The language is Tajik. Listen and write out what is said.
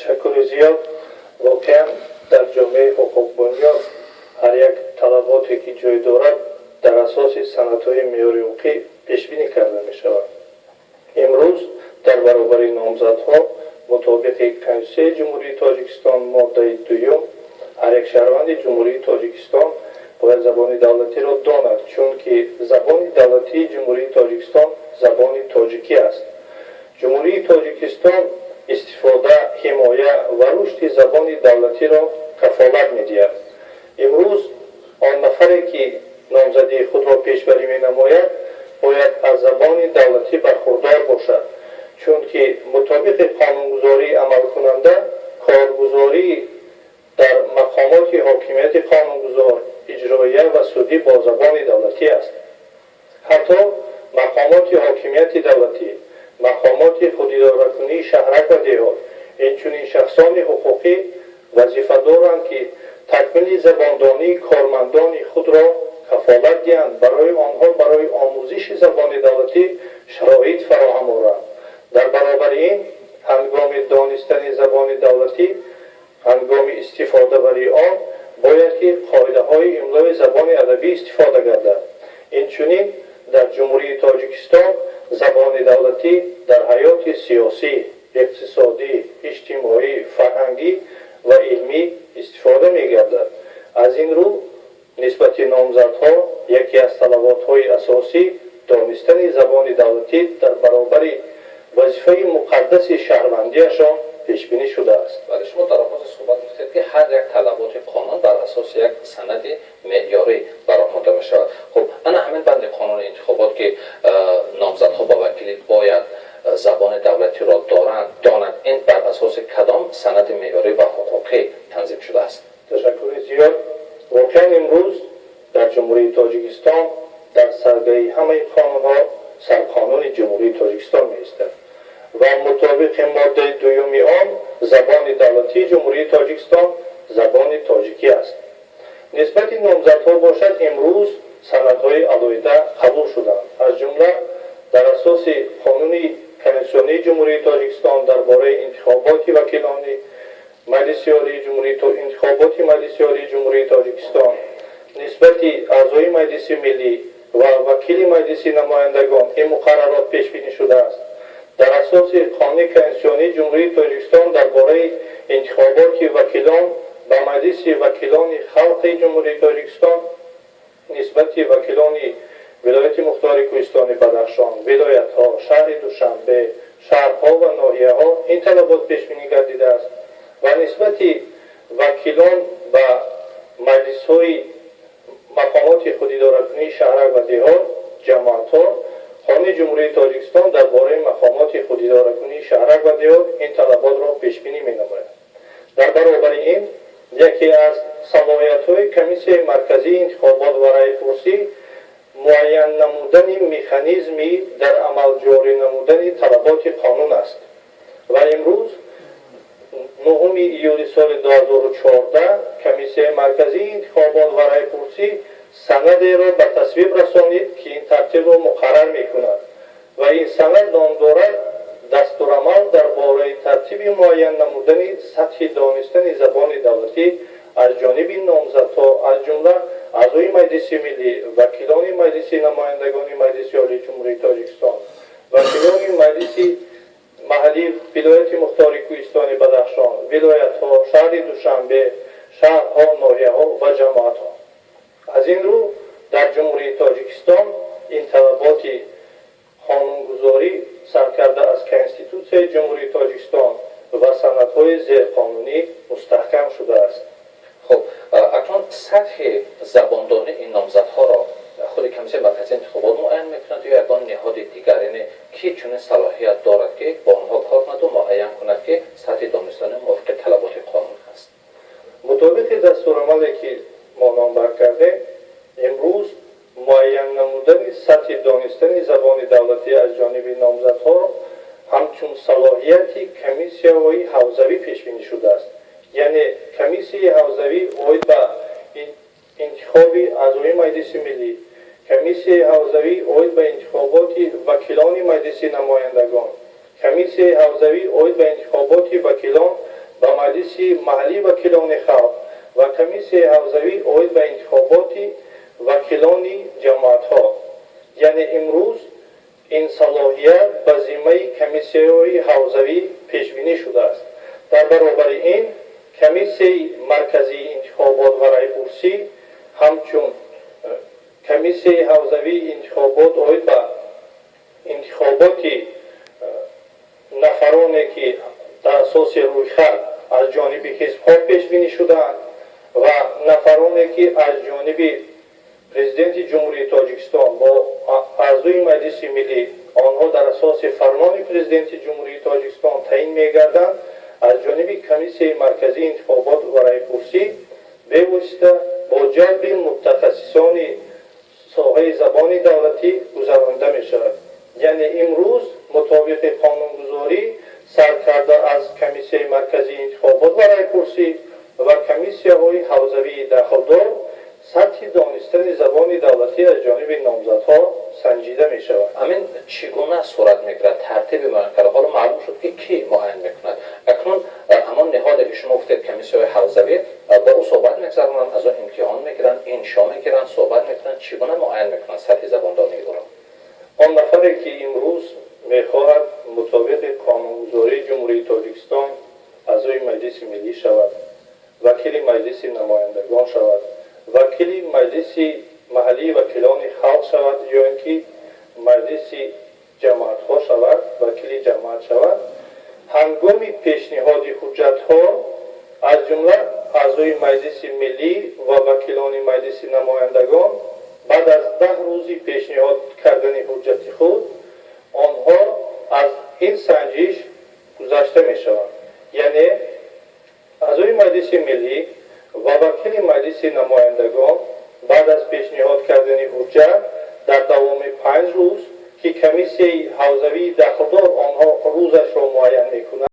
Ташаккури зиёд. Воқеан, дар ҷомеаи ҳуқуқбунёд ҳар як талаботе, ки ҷой дорад, дар асоси санадҳои меъёри ҳуқуқӣ пешбинӣ карда мешавад. Имрӯз дар баробари номзадҳо мутобиқи Конститутсияи Ҷумҳурии Тоҷикистон, моддаи дуюм, ҳар як шаҳрванди Ҷумҳурии Тоҷикистон бояд забони давлатиро донад, чунки забони давлатии Ҷумҳурии Тоҷикистон забони тоҷикӣ аст. Ҷумҳурии Тоҷикистон истифода, ҳимоя ва рушди забони давлатиро кафолат медиҳад. Имрӯз он нафаре, ки номзадии худро пешбарӣ менамояд, бояд аз забони давлатӣ бархурдор бошад, чунки мутобиқи қонунгузории амалкунанда коргузорӣ дар мақомоти ҳокимияти қонунгузор, иҷроия ва судӣ бо забони давлатӣ аст. Ҳатто мақомоти ҳокимияти давлатӣ, мақомоти худидоракунии шаҳрак ва деҳот, инчунин шахсони ҳуқуқӣ вазифа доранд, ки такмили забондонии кормандони худро кафолат диҳанд, барои онҳо барои омӯзиши забони давлатӣ шароит фароҳам оранд. Дар баробари ин, ҳангоми донистани забони давлатӣ, ҳангоми истифодабарии он бояд ки қоидаҳои имлои забони адабӣ истифода гардад. Инчунин дар Ҷумҳурии Тоҷикистон забони давлатӣ дар ҳаёти сиёсӣ, иқтисодӣ, иҷтимоӣ, фарҳангӣ ва илмӣ истифода мегардад. Аз ин рӯ, нисбати номзадҳо яке аз талаботҳои асосӣ донистани забони давлатӣ дар баробари вазифаи муқаддаси шаҳрвандиашон пешбинӣ шудааст. Вале шумо дар оғози суҳбат гуфтед, ки ҳар як талаботи қонун бар асоси як санади меъёрӣ ба роҳ монда мешавад. Хуб, ана ҳамин банди қонуни интихобот, ки номзадҳо ба вакилӣ бояд забони давлатиро доранд, донанд, ин бар асоси кадом санади меъёрӣ ва ҳуқуқӣ танзим шудааст? Ташаккури зиёд. Воқеан, имрӯз дар Ҷумҳурии Тоҷикистон дар саргаи ҳамаи қонунҳо Сарқонуни Ҷумҳурии Тоҷикистон меистад ва мутобиқи моддаи дуюми он забони давлатии Ҷумҳурии Тоҷикистон забони тоҷикӣ аст. Нисбати номзадҳо бошад, имрӯз санадҳои алоҳида қабул шуданд. Аз ҷумла дар асоси Қонуни конститутсионии Ҷумҳурии Тоҷикистон дар бораи интихоботи вакилони Маҷлиси Олии Ҷумҳурии, интихоботи Маҷлиси Олии Ҷумҳурии Тоҷикистон нисбати аъзои Маҷлиси Миллӣ ва вакили Маҷлиси Намояндагон ин муқаррарот пешбинӣ шудааст. Дар асоси Қонуни конститутсионии Ҷумҳурии Тоҷикистон дар бораи интихоботи вакилон ба Маҷлиси Вакилони Халқи Ҷумҳурии Тоҷикистон нисбати вакилони Вилояти Мухтори Кӯҳистони Бадахшон, вилоятҳо, шаҳри Душанбе, шаҳрҳо ва ноҳияҳо ин талабот пешбинӣ гардидааст ва нисбати вакилон ба маҷлисҳои мақомоти худидоракунии шаҳрак ва деҳот, ҷамоатҳо, Қонуни Ҷумҳурии Тоҷикистон дар бораи мақомоти худидоракунии шаҳрак ва деҳот ин талаботро пешбинӣ менамояд. Дар баробари ин, яке аз салоҳиятҳои Комиссияи Марказии интихобот ва раъйпурсӣ муайян намудани механизми дар амал ҷорӣ намудани талаботи қонун аст ва имрӯз, 9 июли соли 2014, Комиссияи Марказии интихобот ва раъйпурсӣ санадеро ба тасвиб расонид, ки ин тартибро муқаррар мекунад, ва ин санад ном дорад «Дастурамал дар бораи тартиби муайян намудани сатҳи донистани забони давлатӣ аз ҷониби номзадҳо, аз ҷумла аъзои Маҷлиси Миллӣ, вакилони Маҷлиси Намояндагони Маҷлиси Олии Ҷумҳурии Тоҷикистон, вакилони маҷлиси маҳаллии Вилояти Мухтори Кӯҳистони Бадахшон, вилоятҳо, шаҳри Душанбе, шаҳрҳо, ноҳияҳо ва ҷамоатҳо». Аз ин рӯ, дар Ҷумҳурии Тоҷикистон ин талаботи қонунгузорӣ саркарда аз Конститутсияи Ҷумҳурии Тоҷикистон ва санадҳои зерқонунӣ мустаҳкам шудааст. Хуб, акнун сатҳи забондонии ин номзадҳоро худи Комиссияи Марказии интихобот муайян мекунад ё ягон ниҳоди дигар? Яъне ки чунин салоҳият дорад, ки бо онҳо кор кунаду муайян кунад, ки сатҳи донистани мувофиқи талаботи қонун ҳаст? Мутобиқи дастурамале, ки мо номбар кардем, имрӯз муайян намудани сатҳи донистани забони давлатӣ аз ҷониби номзадҳо ҳамчун салоҳияти комиссияҳои ҳавзавӣ пешбинӣ шудааст. Яъне комиссияи ҳавзавӣ оид ба интихоби аъзои Маҷлиси Миллӣ, комиссияи ҳавзавӣ оид ба интихоботи вакилони Маҷлиси Намояндагон, комиссияи ҳавзавӣ оид ба интихоботи вакилон ба Маҷлиси маҳаллии вакилони халқ ва Комиссияи ҳавзавӣ оид ба интихоботи вакилони ҷамоатҳо. Яъне имрӯз ин салоҳият ба зиммаи комиссияҳои ҳавзавӣ пешбинӣ шудааст. Дар баробари ин, Комиссияи марказии интихобот ва райпурсӣ ҳамчун комиссияи ҳавзавии интихобот оид ба интихоботи нафароне, ки дар асоси рӯйхат аз ҷониби ҳизбҳо пешбинӣ шудаанд, ва нафароне, ки аз ҷониби Президенти Ҷумҳурии Тоҷикистон бо аъзои Маҷлиси Миллӣ онҳо дар асоси фармони Президенти Ҷумҳурии Тоҷикистон таъин мегарданд, аз ҷониби Комиссияи марказии интихобот ва райпурсӣ бевосита бо ҷалби мутахассисони соҳаи забони давлатӣ гузаронида мешавад. Яъне имрӯз мутобиқи қонунгузорӣ, сар карда аз Комиссияи марказии интихобот ва райпурсӣ ва комиссияҳои ҳавзавии дахлдор, сатҳи донистани забони давлатӣ аз ҷониби номзадҳо санҷида мешавад. Ҳамин чӣ гуна сурат мегирад, тартиби муайян карда? Ҳоло маълум шуд, ки кӣ муайян мекунад. Акнун ҳамон ниҳоде, ки шумо гуфтед, комиссияҳои ҳавзавӣ, бо ӯ суҳбат мегузаронанд, аз ӯ имтиҳон мегиранд, иншо мегиранд, суҳбат мекунанд? Чӣ гуна муайян мекунанд сатҳи забондонии ӯро? Он нафаре, ки имрӯз мехоҳад мутобиқи қонунгузории Ҷумҳурии Тоҷикистон аъзои Маҷлиси Миллӣ шавад, вакили Маҷлиси намояндагон шавад, вакили Маҷлиси маҳаллии вакилони халқ шавад ё ин ки маҷлиси ҷамоатҳо шавад, вакили ҷамоат шавад, ҳангоми пешниҳоди ҳуҷҷатҳо, аз ҷумла аъзои Маҷлиси Миллӣ ва вакилони Маҷлиси намояндагон, баъд аз 10 рӯзи пешниҳод кардани ҳуҷҷати худ онҳо аз ин санҷиш гузашта мешаванд. Яъне аъзои Маҷлиси Миллӣ ва вакили Маҷлиси намояндагон баъд аз пешниҳод кардани ҳуҷҷат дар давоми 5 рӯз, ки комиссияи ҳавзавии дахлдор онҳо рӯзашро муайян мекунад.